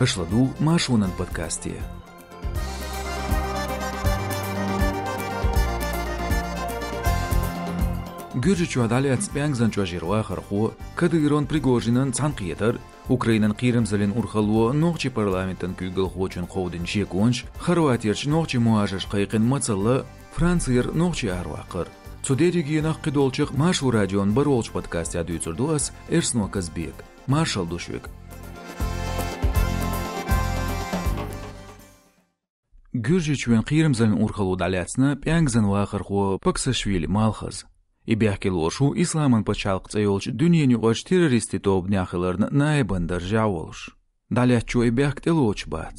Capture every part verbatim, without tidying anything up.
Аша ладугӀу Маршонан подкасте. Гуьржийчохь дӀалаьцна пӀенгзан чӀожера вахархо, Кадыровн, Пригожинан цхьаьнакхетар, Украинан кхерамзаллин урхалло нохчийн парламентан куьйгалхочун кховдийна шеконаш, Хорватерчу нохчийн мухӀажарш кхайкхина мацалла, Францера нохчий араваккхар. Цу дерригенах, кхидолчех Маршо радион барволчу подкастехь дуьйцур ду ас, Эрсно Казбека. Маршалла ду шуьга. Гуьржийчоьнан кхерамзаллин урхалло дӀалаьцна пӀенгзан вахархо Паксашвили Малхаза. И бехке лоруш ву Исламан пачхьалкх цӀе йолчу дуьненан юкъарчу террористийн тобанехь хиларна наибан даржехь волуш. ДӀалаьцначо и бехк тӀелоцуш бац.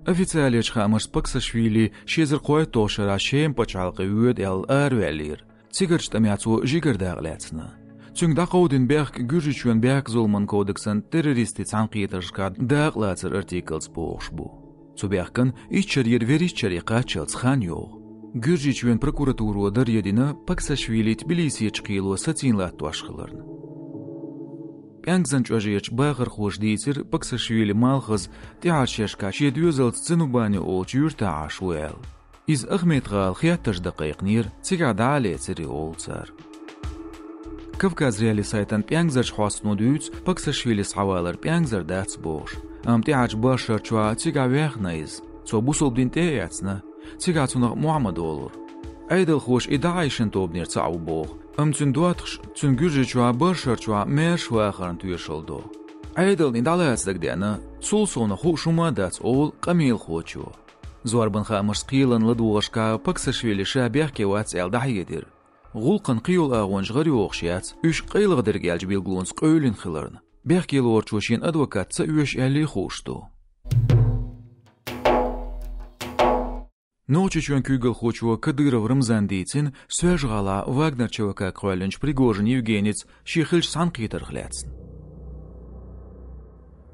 Официалечу хаамашца, Паксашвили ши эзар кхойтталгӀачу шарахь Шеман пачхьалкхе воьду аьлла араваьллера. Цигарчу тӀамехь цо жигара дакъа лаьцна. Цуьнга дӀакховдийна бехк Гуьржийчоьнан бехкан зуламан кодексана террористийн цхьаьнакхетаршкахь дакъалацар артиклца бохуш бу. Цу бехкан итт шарера вуьрхӀитта шаре кхаччалц хан йогӀу. Гуьржийчоьнан прокуратуро даръян дина Паксашвили Тбилисерчу кхело сацийна латтош хиларна. ПӀенгзан чӀожерчу бахархоша дийцира, Паксашвили Малхаза тӀаьхьарчу шерашкахь шен доьзалца Цинубани олучу юьртахь Ӏаш ву аьлла. Иза Ахмед-гӀала хеттарш дан кхайкхинера, цигахь дӀа а лецира и, олу цара. Кавказ.Реалии сайтан пӀенгзарчу хьостано дуьйцу Паксашвилис схьавалар пӀенгзар дац бохуш, амма тӀаьхьарчу бархӀ шар чохь цигахь ваьхна иза. Цо бусалба дин тӀе а эцна, цигахь цунах Мухьаммад олура. Ӏедалхоша и ДАӀИШан тобанера цхьаъ ву боху, амма цуьнан доттагӀаш цуьнан Гуьржийчохь бархӀ шар чохь маьрша вахарна тоьшалла до. Ӏедална и дӀалаца дагадеана, цул совнаха хууш хӀума а дац, олу къамелахочо. Зорбан хаамашца, кхелан ладогӀаршкахь Паксашвили ша бехке вац аьлла дӀахьедира. ГӀуллакхан кхийолу агӀонаш гӀарайохуш яц, уьш къайлаха дерг аьллачу билгалонца къевлина хиларна. Бехке лоручо шена адвокат ца оьшу аьллий хууш ду. Нохчийчоьнан куьйгалхочо Кадыров Рамзана дийцина Соьлжа-ГӀалахь Вагнер ЧВК-х кхоьллинчу Пригожин Евгеница шен хиллачу цхьаьнакхетарх лаьцна.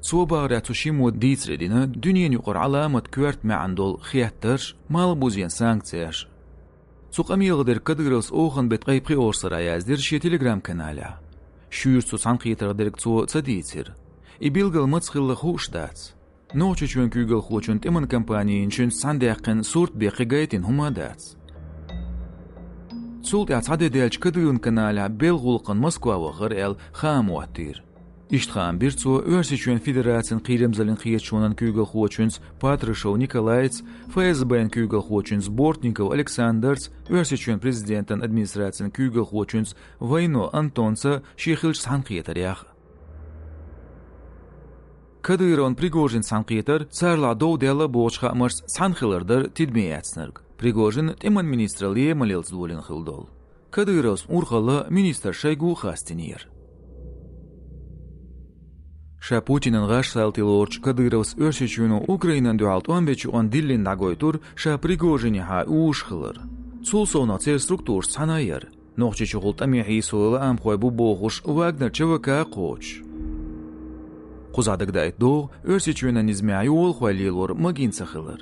Цо бахарехь, цу шиммо дийцаре дина дуьненан юкъара Ӏаламат коьрта маьӀна долу хеттарш, малхбузен санкцеш. Цу къамелах дерг Кадыровс оханан беттан ткъе пхоьалгӀачу шарахь яздира шен Telegram-каналехь. Шуьйра цу цхьаьнакхетарх дерг цо ца дийцира. И билггал маца хилла хууш дац. Нохчийчоьнан куьйгалхочун тӀеман кампани йинчуьнца цхьаьна даьккхина сурт бен кхин гайтина хӀума а дац. Цул тӀаьхьа цхьа де даьлча Кадыровн каналехь белхан гӀуллакхана Москва вахара аьлла хаам хӀоттийра. Иштта хаам бира цо Оьрсийчоьнан Федерацин кхерамзаллин кхеташонан куьйгалхочуьнца Патрушев Николайца, ФСБ-н куьйгалхочуьнца Бортников Александрца, Оьрсийчоьнан президентан администрацин куьйгалхочуьнца Войно Антонца шен хиллачу цхьаьнакхетарех. Кадыровн, Пригожин цхьаьнакхетар царлахь дов даьлла бохучу хаамашца цхьаьна хилар дара тидаме эцнарг. Пригожин тӀеман министралле маллалц долийна хилла долу. Кадыровс урхалла министр Шойгу хастийнера. Ша Путинан гӀаш салтий лоручу Кадыровс Оьрсийчоьно Украинан дуьхьал тӀом бечу юкъана диллина дӀагойтура ша Пригожинехьа уьш хилар. Цул совнаха церан структураш цхьаьна яра. Нохчийчухула тӀаме хьийсо лаамхой бу бохуш Вагнер ЧВК а кхочуш. Кхузахь дагадайта догӀу Оьрсийчоьнан низамехь йолахой лелор магийна ца хилар.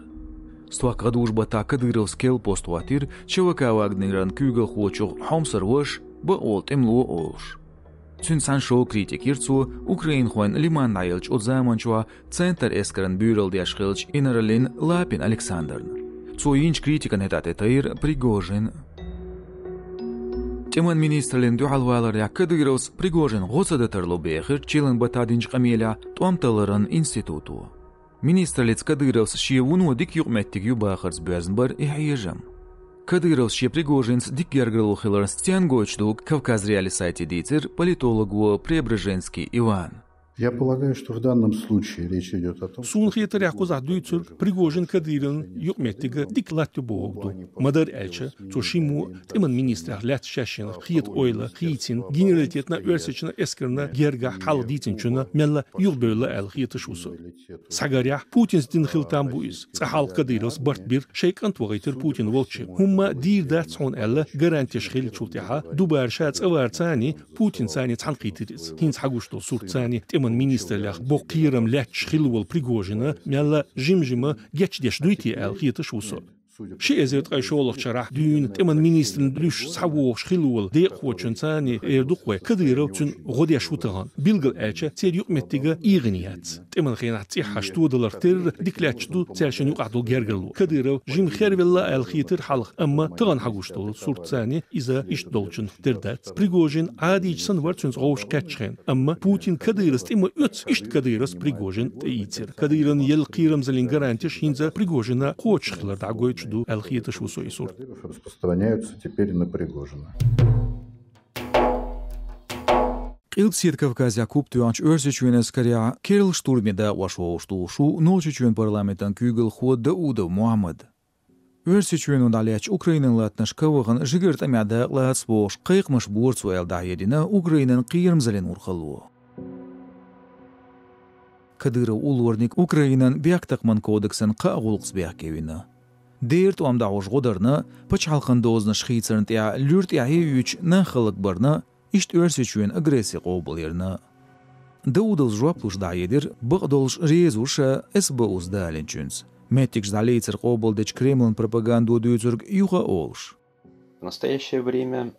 Стохка гӀадужу баттахь Кадыровс керла пост хӀоттийра ЧВК Вагнеран куьйгалхочух Хьомсара ваша, Баъ волу тӀемало олуш. Цуьнца цхьаьна шога критика йира цо украинхойн Лиман дӀаеллачу оцу заманчохь центр эскаран буьйралла деш хиллачу инараллин Лапин Александрна. Цо йинчу критикан хӀетахь тӀетайра Пригожин. ТӀеман министраллина дуьхьалваларехь Кадыровс Пригожин гӀо ца дан тарло бехира чиллан баттахь динчу къамелехь тӀом талларан институто. Министраллица Кадыровс шен вуно дика юкъаметтиг ю бахарца боьзна бара и хьежам. Кадыровс шен Пригожинца дика гергарло хиларна стенна гойтуш ду Кавказ.Реалии сайте дийцира политолого Преображенский Ивана. Я полагаю, что в данном случае речь идёт о том, что... Суна хетарехь, кхузахь дуьйцург Пригожин, Кадыровн юкъаметтиг дика латта ю бохург ду. Ма-дарра аьлча, цу шиммо тӀеман министрах лаьцна шаьшшинна хета ойла хийцина, генералитетна, оьрсичунна эскарна гергахь хьал дийцинчунна мелла юхабевлла аьлла хеташ ву со. Схьагарехь, Путинс дина хила там бу иза. Цкъа хьалха Кадыровс барт бира, шайн кӀант вахийтира Путин волчу. ХӀумма дийр дац хьуна аьлла, гарантеш хиллачул тӀаьхьа дубарша цӀа варцани, Путинцани цхьаьнакхийтира иза. ХӀинца хьагуш долу суртцани тӀеман министраллех боккха кхерам лаьтташ хилла волу Пригожина мелла жима-жима гечдеш дуй те аьлла хеташ ву со. Ши эзар ткъе шоллагӀчу шарахь дуьйна тӀеман министран буьйсанна схьавогӀуш хилла волу декъахочунна царна эр ду-кх вай, Кадыров цуьнан гӀо деш ву тахана. Билгал аьлча, церан юкъаметтиг эгӀана яц. ТӀеман хенахь цӀеххьана тодаларх терра дика лаьтташ ду цаьршинна юкъахь долу гергарло. Кадыров жима хервелла аьлла хетира хьалха, амма тахана хьагуш долу сурт царна иза иштта долчунах тера дац. Пригожин Ӏадийча санна вара цуьнца гӀовш кхеттачу хенахь, амма Путин Кадыровс тӀе ма оьцу, иштта Кадыровс Пригожин тӀеийцира. Кадыровна елла кхерамзаллин гарантеш хӀинца Пригожина кхочуш хилар дӀагойтуш ду аьлла хеташ ву со и сурт. Распространяются теперь на Пригожина. Къилбаседа Кавказехь куп тоьхначу Оьрсийчоьнан эскарехь керла штурме дакъош вовшахтухуш ву Нохчийчоьнан парламентан куьйгалхо Даудов Мухьаммад. Оьрсийчоьно дӀалаьцначу Украинан латтанашка вахана жигара тӀамехь дакъалаца бохуш, кхайкхамаш бора цо аьлла дӀахьедина Украинан кхерамзаллин урхалло. Кадыров уллорниг Украинан бехктакхаман кодексан кхаа гӀуллакхца бехке вина. Дера тӀом дӀахьош гӀо дарна, пачхьалкхан дозанаш хийцарна тӀехь луьра тӀаьхье а юьйцуш нах хӀаллакбарна, иштта Оьрсийчоьнан агресси къобалъярна. Даудовс жоп луш дӀахьедира, бакъдолуш реза ву ша СБУ-с далийнчуьнца, меттигаш дӀалецар къобалдечу Кремлан пропагандо дуьйцург юха а олуш. В настоящее время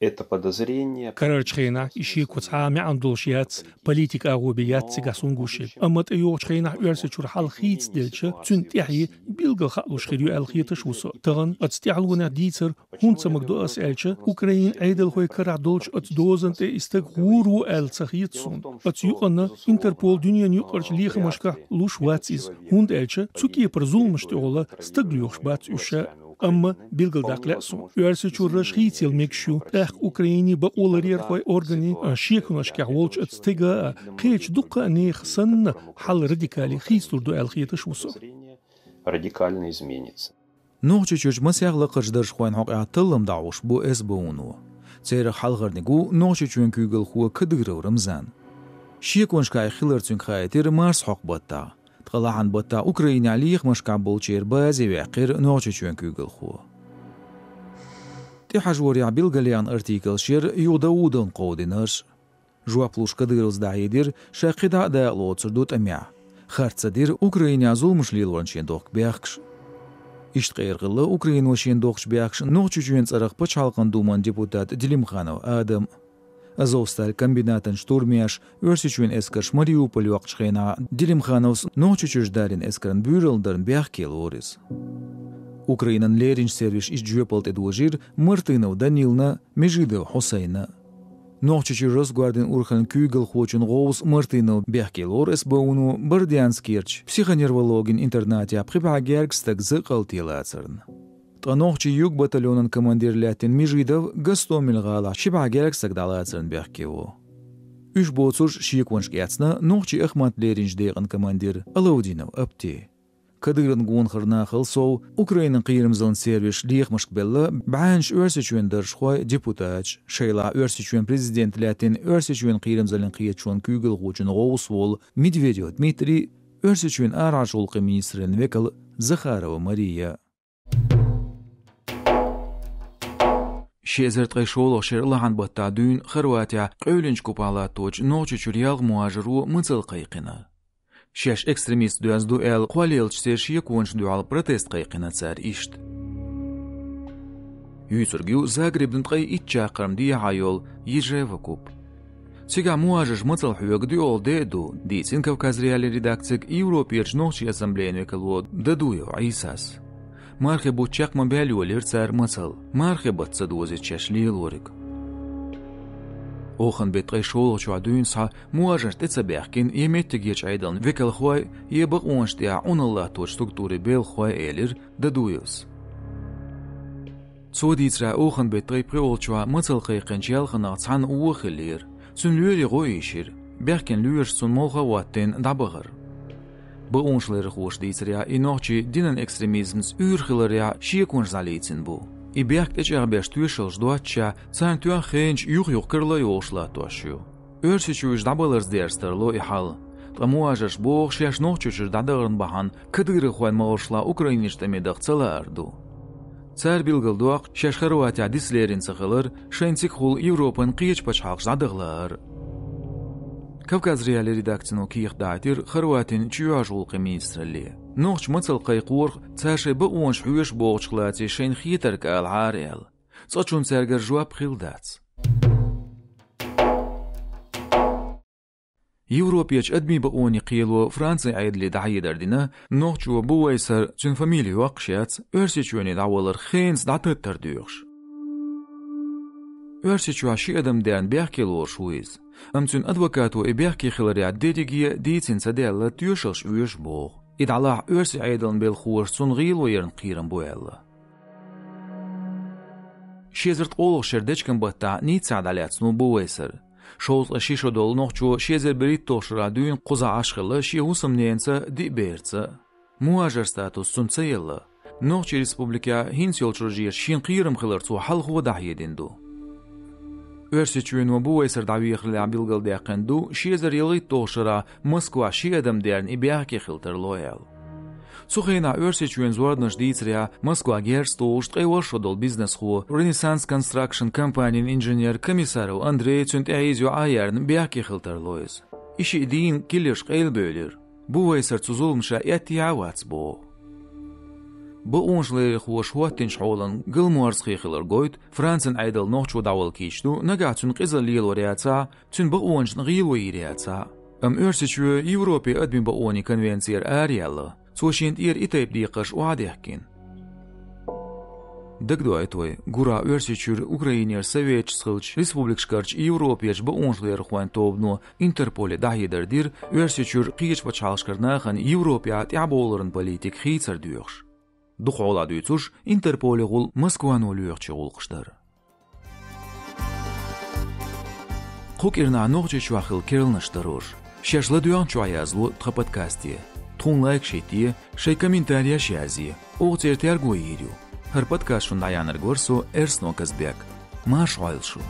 это подозрение... Карарчу хенахь и шеко цхьа а маьӀна долуш яц, политика агӀо бен яц цигахь суна гуш. Амма тӀейогӀучу хенахь Оьрсийчуьра хьал хийцаделча, цуьнан тӀаьхье билггал хаалуш хир ю аьлла хеташ ву со. Тахана оцу тӀаьхьалонехь дийцар хӀунда ца магадо ас аьлча, Украинан Ӏедалхойн карахь долчу оцу дозанна тӀе и стаг гӀур ву аьлла ца хета суна. Оцу юкъанна Интерпол дуьненан юкъарчу лехамашкахь луш вац иза, хӀунда аьлча цу кепара зуламаш тӀехула стаг лоьхуш бац уьш ша. Амма билггал даккха лаьа суна, Оьрсийчуьра раш хийцаялла мегаш ю, тӀаккха Украинан бакъоларъярхойн органийн а шеконашкахь волчу оцу стага а, кхечу дуккха а нехан санна, хьал радикале хийцалур ду аьлла хеташ ву со. Радикально изменится. Нохчийчуьрчу масех лакхарчу даржхойн хьокъехь таллам дӀахьош бу СБУ-но. Церах хьалхарниг ву Нохчийчоьнан куьйгалхо Кадыров Рамзан. Шеконашкахь и хилар цуьнга хаийтира марсхьокху баттахь. Ткъа лахьан баттахь Украинехь лехамашкахь болчеран базе ваьккхира Нохчийчоьнан куьйгалхо. ТӀехьажорехь билгалъяьхна артиклаш яра юха Даудовна кховдинарш. Жоп луш Кадыровс дӀахьедира, ша кхидӀа а дакъалоцур ду тӀамехь. Харц ца дира Украинехь зуламаш лелорна шен дохку бехкаш. Иштта къера хилла Украино шен дохкучу бехкашна Нохчийчоьнан цӀарах Пачхьалкхан Думан депутат Делимханов Адам. Азовсталь комбинатан штурмеш, Оьрсийчоьнан эскарш Мариуполь йоккхучу хенахь Делимхановс Нохчийчуьрчу далийна эскарна буьйралла дарна бехке лору иза. Украинан леринчу сервисаша иза жоьпалла тӀедожийра Мартынов Данилна, Межидов Хьусайна. Нохчийчуьра Росгвардин урхаллин куьйгалхочун гӀовса Мартынов бехке лору СБУ-но Бордянскерчу психоневрологийн интернатехь пхи бӀе гергга стаг закъалталацарна. Ткъа нохчийн юг батальонан командир лаьттина Межидов Гостомель-гӀалахь ши бӀе гергга стаг дӀалацарна бехке во. Уьш боцурш шеконашка эцна нохчийн Ахмат леринчу декъан командир Алаудинов Апти. Кадыровн гонахарнахал сов, Украинан кхерамзаллин сервисаш лехамашка белла бӀаьннаш Оьрсийчоьнан даржхой, депутаташ, шайлахь Оьрсийчоьнан президент лаьттина Оьрсийчоьнан кхерамзаллин кхеташонан куьйгалхочун гӀовса волу Медведев Дмитрий, Оьрсийчоьнан арахьарчу гӀуллакхийн министраллин векал Захарова Мария. Ши эзар ткъе шолгӀачу шеран лахьан баттахь дуьйна Хорватехь къевлинчу купахь латточу Нохчийчуьра ялх мухӀажаро мацалла кхайкхина. Шаьш экстремисташ доьзна ду аьлла, кхоллаелчу церан шеконашна дуьхьал протест кхайкхина цара иштта. Юьйцург ю Загребна ткъе итт чаккхарма дехьа йолу Ежева куп. Цигахь мухӀажарш мацалла хьоьгу дуьхьал де а ду, дийцина Кавказ.Реалиин редакцига Европерчу нохчийн ассамблейн векало Дадуев Ӏийсас. Мархи бутт чекх ма-баьлла йолийра цара мацалла, мархи бутт ца дозийта шаьш лелориг. Оханан беттан ткъе шолгӀачохь дуьйна схьа мухӀажарш тӀе ца баьхкина, я меттигерчу Ӏедалан векалхой, я бакъонаш тӀехь Ӏуналла латточу структурийн белхахой, элира Дадуевс. Цо дийцарехь, оханан беттан ткъе пхоьалгӀачохь мацалла кхайкхинчу ялханах цхьанна вон хиллера. Цуьнан лоьрийн гӀо ийшира. Баьхкина лоьраш цунна молха а хӀоттийна дӀабахара. Бакъонашларъярхоша дийцарехь, и нохчий динан экстремизмца уьйр хиларехь шеконаш дӀалийцина бу. И бехк тӀечӀагӀбеш тоьшаллаш доццушехь, царна тоьхна хенаш юх-юха карла а йолуш латтош ю. Оьрсийчоь уьш дӀабаларца дерза тарло и хьал. Ткъа мухӀажарш боху, шаьш Нохчийчуьра дӀадахаран бахьана кадыровхойн могӀаршлахь Украинерчу тӀаме даха ца лаар ду. Цара билгалдоккху, шаьш Хорватехь дицлерина ца хилар шайна цигахула Европан кхечу пачхьалкхашка дӀадаха лаар. Кавказ.Реалии редакцино кехат дахьийтира Хорватин чоьхьарчу гӀуллакхийн министралле. Нохчий мацалла кхайкхорах, цара шайн бакъонаш хьоьшу бохучух лаций шайна хетарг ала хьара аьлла. Цкъачунна цаьргара жоп хилла дац. Европерчу адамийн бакъонийн кхело Францин Ӏедале дӀахьедар дина, нохчо Бувайсар, цуьнан фамили йоккхуш яц, Оьрсийчоьне дӀаваларх хенца дӀататтар доьхуш. Оьрсийчохь ши адам дерна бехке лоруш ву иза. Амма цуьнан адвокато и бехке хиларехь дерриге а дийцина ца даьлла, тоьшаллаш оьшу боху. И дӀалахь, оьрсийн Ӏедалан белхахоша цунна гӀело ярна кхерам бу аьлла. Ши эзар ткъолгӀачу шеран дечкен-баттахь Ниццехь дӀалаьцна ву Бувайсар. Шовзткъе ши шо долу нохчо ши эзар берхӀитталгӀачу шарахь дуьйна кхузахь Ӏаш хилла шен хӀусамненца, диъ берца. Мухажар статус цунна ца елла. Нохчийн республикехь хӀинца йолчу рожехь шена кхерам хилар цо хьалхо дӀахьедина ду. Оьрсийчоьно Бувайсар дӀавехарехь билгалдаьккхина ду ши эзар ялхитталгӀачу шарахь Москвахь ши адам дерна и бехке хила тарло аьлла. Цу хенахь Оьрсийчоьнан зорбанаш дийцарехь, Москва герз тухуш ткъе ворхӀ шо долу бизнесхо Renaissance Construction компанин инженер Комиссаров Андрей, цуьнан тӀаьхье иза юьхьӀаьржина, бехке хила тарло иза. И шиъ дийна киллерш къайлабевлира. Бувайсар цу зуламаша эттехьа а вац боху. Бакъонашларъярхоша хӀоттийначу хьолан галморзахе хилар гойту, Францин Ӏедал нохчо дӀавала кийча ду, нагахь цуьнан къизалла лелор яцахь, цуьнан бакъонашна гӀело йийр яцахь. Амма Оьрсийчоь Европин адамийн бакъонийн конвенцера араяьлла, цо шена тӀера и тайпа декхарш охьадехкина. Дагадоуьйту вай, гурахь Оьрсийчуьра Украинера советчица хиллачу республикашкарчу Европерчу бакъонашларъярхойн тобано Интерполе дӀахьедар дира, Оьрсийчуьра кхечу пачхьалкхашкара нахана Европехь тӀаьхьабовларан политика хийцар доьхуш. Дукха хьолахь дуьйцуш, Интерполе гӀуллакх Москвано лоьхучу гӀуллакхаш дара. Кху кӀирнахь Нохчийчохь хилла керланаш дарош, шаьш ладоьгӀначохь язло тхан подкасте. Тхуна лайкаш йитте, шайн комментареш язъе, оха церан терго йийр ю. ХӀара подкаст шуна дӀаяьхьнарг вара со, Эрсно Казбек. Марша Ӏойла шу!